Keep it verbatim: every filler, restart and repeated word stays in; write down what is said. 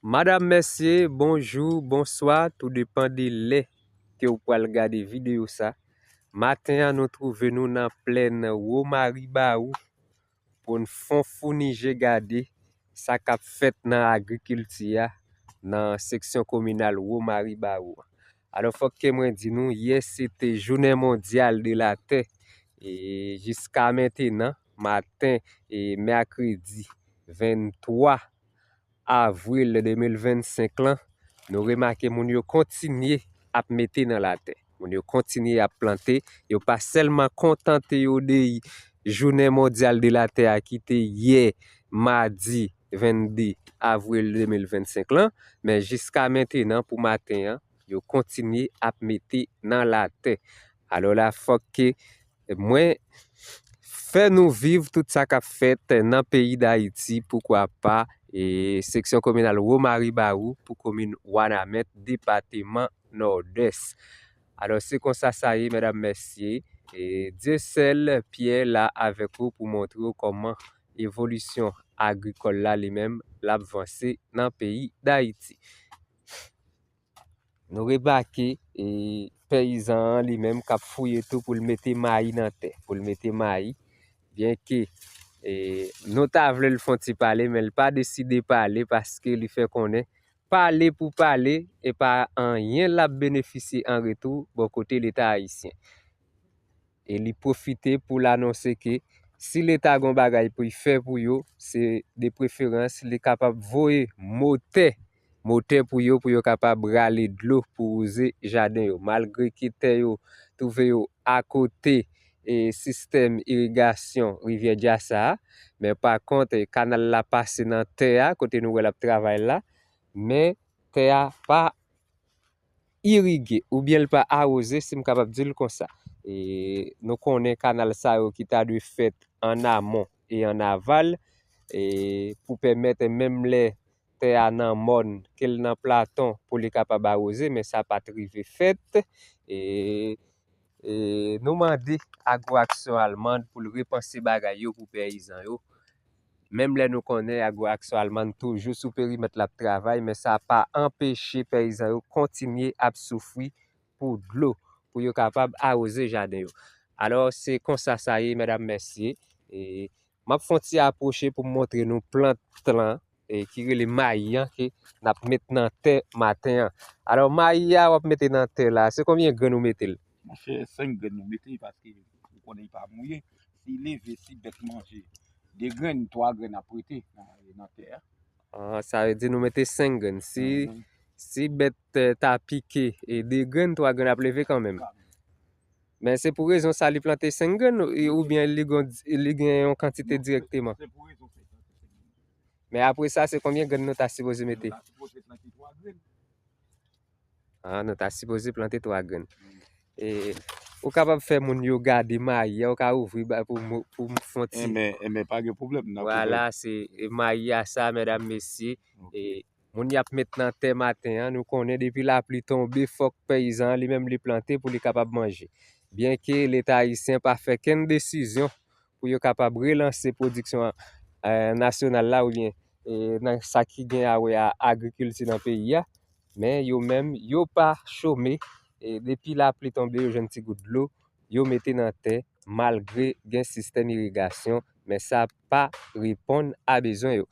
Madanm, mesye, bonjou, bonswa, tou depann de lè ke w pral gade videyo sa. Maten an, nou twouve nou nan plèn Wo Maribawou pou n fon founi je gade sa k ap fèt nan agrikilti a, nan seksyon kominal Wo Maribawou. Alò, fòk ke mwen di nou, yè se te jounen mondyal de latè. E jiska mentenan, maten e mèkredi venntwa avril de mil vennsenk lan, nou remake moun yo kontinye ap mete nan latè. Moun yo kontinye ap plante. Yo pa sèlman kontante yo de jounen mondyal de latè a ki te yè madi vennde avril de mil vennsenk lan, men jiska mentenan pou maten an, yo kontinye ap mete nan latè. Alò la, fòk ke mwen fè nou viv tout sa k ap fèt nan peyi Dayiti, poukwa pa, e, seksyon kominal Wo Maribawou pou komin Wanament, depatman Nòdès. Alò, se konsa sa ye, medam, mesye. E, Dieuseul Pierre la avèk ou pou montre w kòman evolisyon agrikòl la li menm l ap vanse nan peyi Dayiti. Nou remake, e, peyizan an li menm k ap fouye tou pou l mete mayi nan tè, pou l mete mayi. Byenke, e, nou ta vle l fè yon ti pale, men l pa deside pale paske li fè konnen pale pou pale, e pa anyen l ap benefisye an retou bò kote Leta ayisyen. E li pwofite pou l anonse ke si Leta gen yon bagay pou l fè pou yo, se de preferans li kapab voye motè, motè pou yo, pou yo kapab rale dlo pou wouze jaden yo. Malgre ke tè yo twouve yo akote, e, sistèm irigasyon Rivyè Djasa a, men pa kont, e, kanal la pase nan tè a, kote nou wè l ap travay la, men tè a pa irige oubyen l pa awoze, si m kapab di l konsa. E nou konnen kanal sa yo ki ta dwe fèt an amon e an aval, e pou pèmèt menm lè tè a nan mòn, ke l nan platon pou li kapab awoze, men sa pa t rive fèt. E, e nou mande Agro Action Allemande pou l repanse bagay yo pou peyizan yo. Menm lè nou konnen Agro Action Allemande toujou sou perimèt l ap travay, men sa pa anpeche peyizan yo kontinye ap soufri pou dlo, pou yo kapab awoze jaden yo. Alò, se konsa sa ye, medam, mesye. E m ap fè yon ti apwoche pou m montre nou plant lan, e ki rele mayi an, ke n ap met nan tè maten an. Alò, mayi a w ap mete nan tè la, se konbyen grenn ou mete l? Monchè, senk grenn nou mete, paske ou konnen li pa mouye. Si leve, si bèt manje, de grenn, twa grenn ap rete nan, nan tè a. Ah, sa vle di nou mete senk grenn. Si, mhm, si bèt, eh, ta pike, e de grenn, twa grenn ap leve kanmenm. Kanmenm. Men se pou rezon sa li plante senk grenn, e, oubyen li gon, li gen yon kantite direkteman? Non, se, se pou rezon sa li plante senk grenn. Men apre sa, se konbyen grenn nou ta sipoze mete? Nou ta sipoze plante twa grenn. Ah, nou ta sipoze plante twa grenn. E, ou kapab fè moun yo gade mayi a, ou ka ouvri ba pou mo-, pou m fè yon ti... Enben, enben, pa gen pwoblèm, n ap ouvè. Vwala, se, e, mayi a sa, medam, mesye. Ok. E, moun y ap met nan tè maten an, nou konnen depi lapli tonbe, fòk peyizan an li menm li plante pou li kapab manje. Byenke Leta ayisyen pa fè kenn desizyon pou yo kapab relanse pwodiksyon, eh, nasyonal la oubyen, eh, nan sa ki gen a wè a agrikilti nan peyi a, men yo menm, yo pa chome, e depi lapli tonbe, yo jwenn ti gout dlo, yo mete nan tè, malgre gen sistèm irigasyon, men sa pa reponn a bezwen yo.